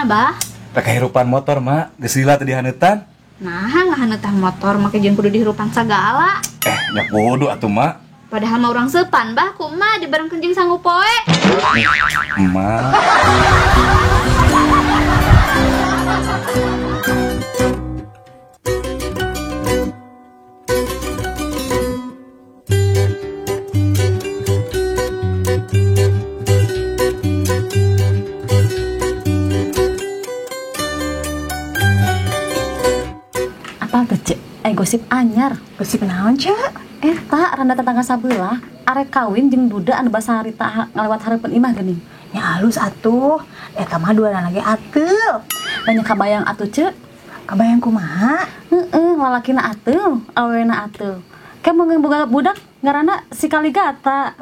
Bah? Rek kahirupan motor, Mak. Geus lila teu dihaneutan. Nah, ngahaneutan motor make jeung kudu dihirupan sagala. Nya kudu atuh, Mak. Padahal mah urang seupan, Bah, ku emak dibarengkeun jeung sangu poe. Emak. Apa tuh, Cek? Gosip anyar. Gosip naon, Cek? Eta randa tetangga sabelah arek kawin jeung duda anu basa harita ngalewat hareupeun imah geuning. Nya halus atuh. Eta mah duana lagi ateul. Banyak kabayang atuh, Cek. Kabayang kumaha? Heeh, lalakina ateul, awena ateul. Ke mun boga budak ngaranna si Kaligata.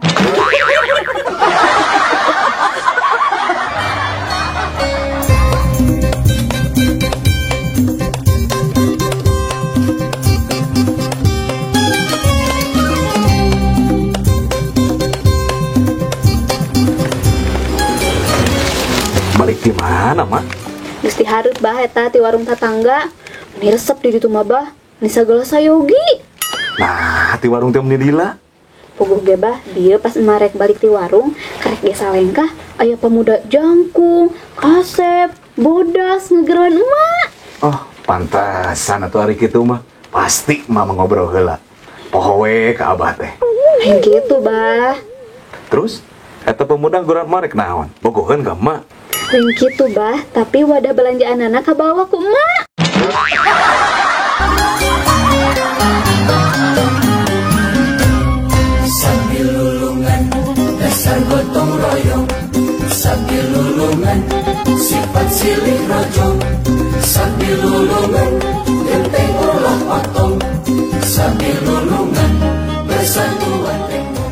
Balik di mana, Mak? Geus dihareup, Bah, eta ti warung tatangga. Meni resep di ditu mah, Bah. Meni sagala sayogi. Nah, ti warung teh meni lila. Puguh ge, Bah, dieu pas emak rek balik ti warung, karek ge salengkah aya pemuda jangkung, kasep, bodas ngegeroan emak. Oh, pantasan atuh ari kitu mah. Pasti mama ngobrol heula. Poho we ka abah teh. Lain kitu, Bah. Terus eta pemuda nggeroan emak rek naon? Bogoheun ka emak? Lain kitu, Bah, tapi wadah belanjaan anak kabawa ku emak. Sambil lulungan, dasar gotong royong. Sambil lulungan, sifat silih rojong. Sambil lulungan, genteng ulah potong. Sambil lulungan, bersatuan tembok.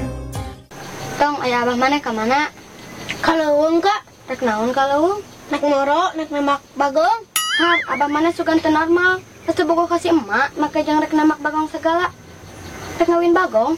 Tong, ayah abah mana ka mana? Kaleuweung, Kak. Rek naon kaleuweung? Nek moro, nek nemak bagong. Har, abah mana sugan teu normal. Geus bogoh ka si emak, make jeung rek nemak bagong segala. Rek ngawin bagong.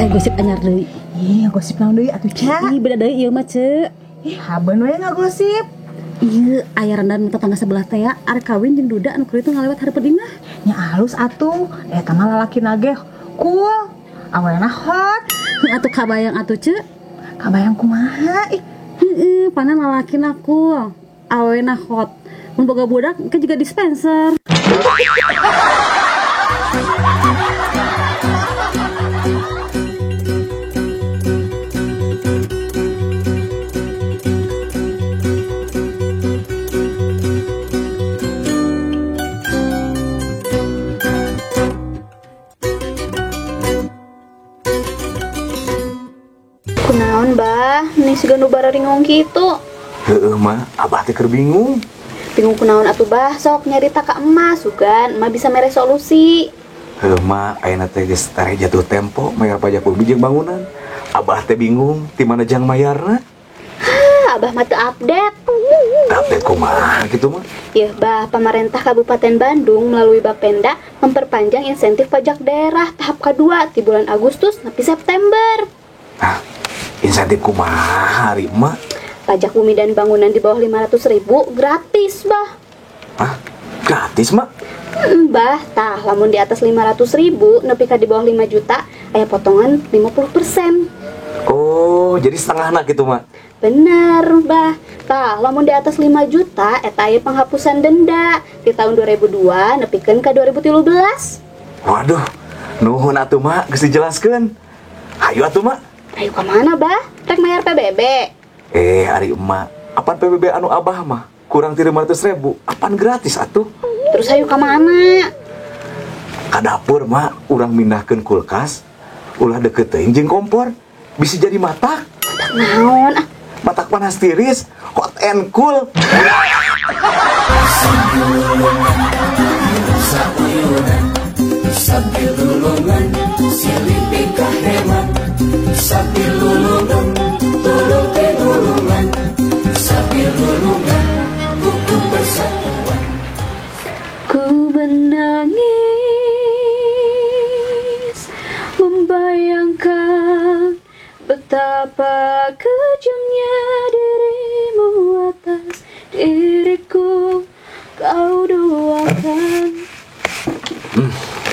Gosip anyar deui. Ih, gosip naon deui atuh, Cak? Ih, beda deui ieu mah, Cek. Ih, habeun we ngagosip. Ieu aya randa tetangga sebelah teh ya, arek kawin jeung duda anu keur itu ngalewat hareupeun imah. Nya halus atuh, eta mah lalakina ge cool, awena hot. Heuh atuh kabayang atuh, Cek. Kabayang kumaha? Ih, heeh, pana lalakina cool, awena hot. Mun boga budak ke juga dispenser. Kunaon, Bah? Meni siga nu bararingong kitu. Heueuh, Mak, abah teh keur bingung. Bingung kunaon atuh, Bah? Sok nyarita ka emak, sugan emak bisa mere solusi. Heueuh, Mak, ayeuna teh geus tareh jatuh tempo mayar pajak bumi jeung bangunan. Abah teh bingung ti mana jang mayarna. Hah, abah mah teu update. Teu update kumaha kitu, Mak? Yeuh, Bah, pemerintah Kabupaten Bandung melalui Bapenda memperpanjang insentif pajak daerah tahap kedua di bulan Agustus sampai September. Hah, insentif kumaha ari, Mak? Pajak bumi dan bangunan di bawah 500.000 gratis, Bah. Hah? Gratis, Mak? Bah, tah lamun di atas 500.000 nepi ka di bawah 5 juta aya potongan 50%. Oh, jadi setengahna gitu, Mak? Bener, Bah. Tah, lamun di atas 5 juta eta aya penghapusan denda di tahun 2002 nepikeun ka 2013. Waduh, nuhun atuh, Mak, geus dijelaskeun. Hayu atuh, Mak. Ayo ke mana, Bah? Rek mayar PBB. Ari emak, apaan PBB anu abah mah? Kurang ti 500.000, apaan gratis atuh? Terus ayo ke mana? Ka dapur, Mak, urang mindahkeun kulkas, ulah deket teuing jeung kompor, bisa jadi matak. Matak naon? Ah. Matak panas tiris, hot and cool. Sambil lulungan, silih pikah hemat. Sambil lulungan, tulung tinulungan. Sambil lulungan, kuku persatuan. Ku menangis membayangkan betapa kejamnya dirimu atas diriku. Kau doakan.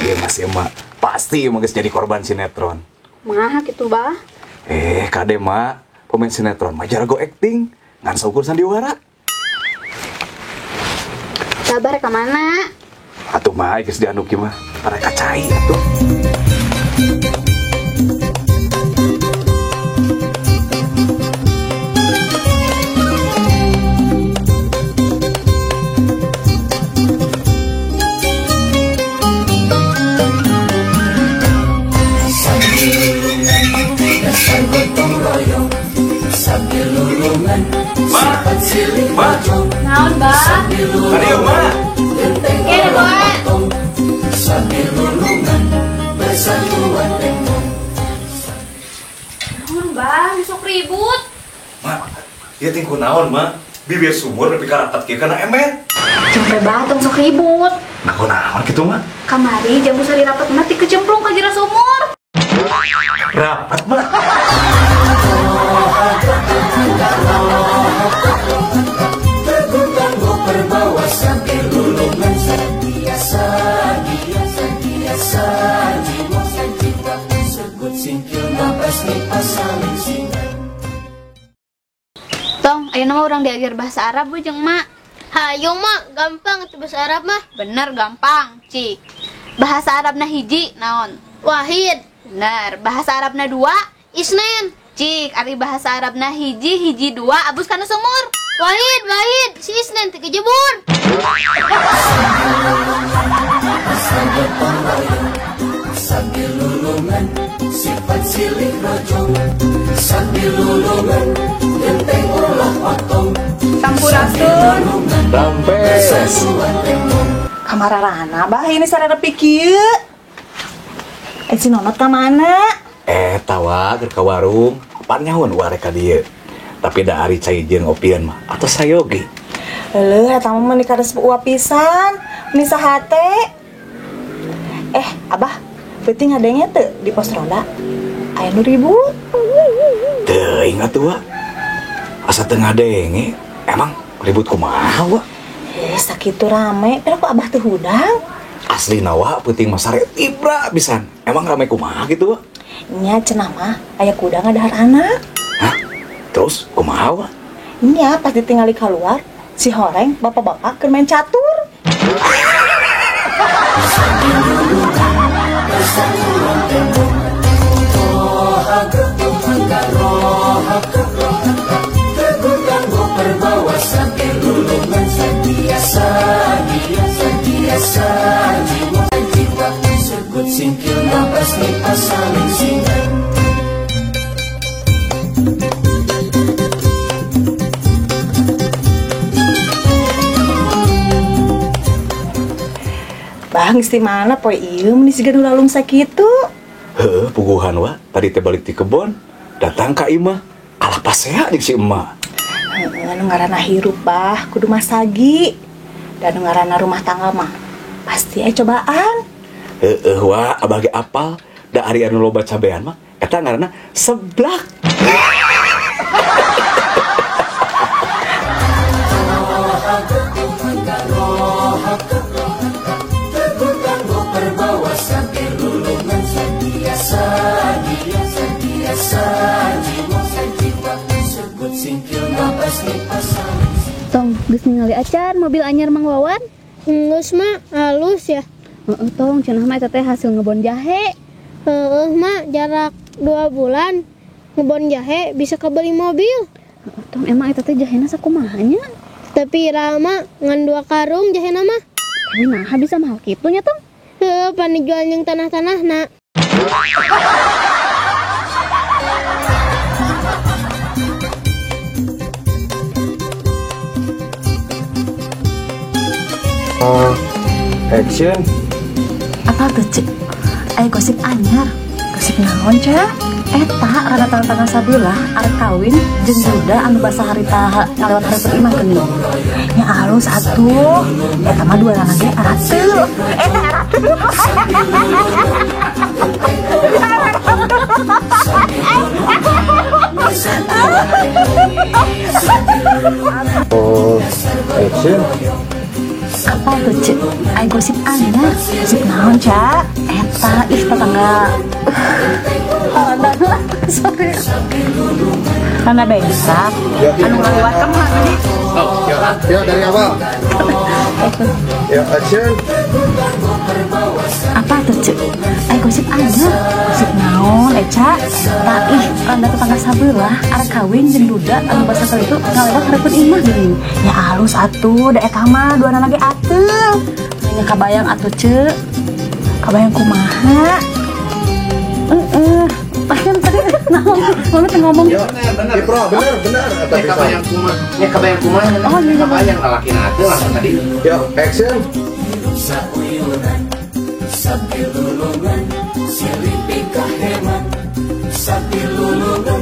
Iya mas ya mak, pasti emang geus jadi korban sinetron. Mah gitu bah. Kade mak, pemain sinetron mah jago acting, ngan saukur sandiwara. Sabar ke mana? Atuh mah geus dianuki mah, para kacai atuh. Dasar gotong royong, sambil lulungan, sifat silih bojong. Naon, Bah? Sambil lulungan, genteng orang potong. Sambil lulungan, bersatuan tembok. Naon, Bah? Besok ribut. Mak, ieu ting kunaon, Mak? Bibir sumur nepi ka rapat kieu kana ember. Sampai bah tong sok ribut. Nah, kunaon kitu, Mak? Kamari jambu sari rapat mati kecemplung ka jero sumur. Rapat, Mak. Tong, ayeuna mah urang diajar bahasa Arab we jeung Mak. Hayo Mak, gampang itu bahasa Arab mah. Bener gampang, cik. Bahasa Arabna hiji naon? Wahid. Bener. Bahasa Arabna dua? Isnen. Cik, ari bahasa Arabna hiji hiji dua abus kana sumur. Wahid, wahid, si Isnen teu kejebur. Sambil lulungan, sifat silih rojong. Sambil lulungan, genteng ulah potong. Sampurasun. Rampes. Kamararana bah ini sarana kieu. Si Nonot ka mana? Tawa keur ka warung. Apaan nyahoan warek ka dieu. Tapi da ari cai jeung opieun mah atau sayogi. Leuh eta mah meuni karesep uap pisan, meuni sahate. Abah, peuting ngadenge teu di pos ronda? Aya nu ribut. Teuing atuh wa. Asa teu ngadenge. Emang ribut kumaha wa? Sakitu rame, pero kok abah teu hudang? Asli nawa peuting mah sare tibra pisan. Emang rame kumaha gitu wa? Nya cenah mah aya kuda ngadahar anak. Hah? Terus kumaha wa? Nya pas ditinggali keluar, si horeng bapak-bapak keur main catur. Bang, geus di mana poe ieu meuni siga nu lalung sakitu? Heuh, puguhan wa, tadi teh balik ti kebon, datang ka imah, kalah pasea jeung si emak. Heuh, nu ngaranna hirup bah, kudu masagi. Dan nu ngaranna rumah tangga mah pasti aya cobaan. Heueuh wa, abah ge apal, da ari anu loba cabean mah eta ngaranna seblak. Tong, geus ningali acan mobil anyar Mang Wawan? Geus Mak, halus ya. Heeh, tong, cenah mah eta teh hasil ngebon jahe. Heeh, Mak, jarak 2 bulan ngebon jahe bisa kebeli mobil. Heeh, tong, emang eta teh jahena sakumaha nya? Tapi rama ngan 2 karung jahena mah. Tapi naha bisa mahal kitu nya, Tong? Heuh, pan dijual jeung tanah-tanahna. Action. Apa tuh, Cik? Ayo gosip anyar. Gosip naon, Cak? Eta rada tetangga sabelah arek kawin jeung duda anu basa harita ngalewat hareupeun imah geuning. Nya alus atuh. Eta mah dua anak ge arateul. Eta arateul. Oh, action. Apa tuh cek? Ai gosip anyar. Gosip naon, Ca? Eta ih tetangga. Sorry. Karena bengkak anu ngalewat ka mah tadi. Ya, dari awal. Ya, action. Apa tuh cek? Ai gosip anyar. Gosip naon, Eca? Eta ih randa tetangga sabelah arek kawin jeung duda anu basa kali itu ngalewat hareupeun imah geuning. Ya alus atuh, da eta mah dua anak ge atuh. Nya kabayang atuh cek. Kabayang kumaha? Heeh. Kan tadi naon? Mami teh ngomong. Ya, Ipro, bener, bener. Eta Ya bisa. kabayang kumaha. Ya kabayang kumaha. Oh, iya, iya. Kabayang lalaki na atuh langsung tadi. Ya, action. Sauyunan sambil lulungan silih pikaheman sambil lulungan.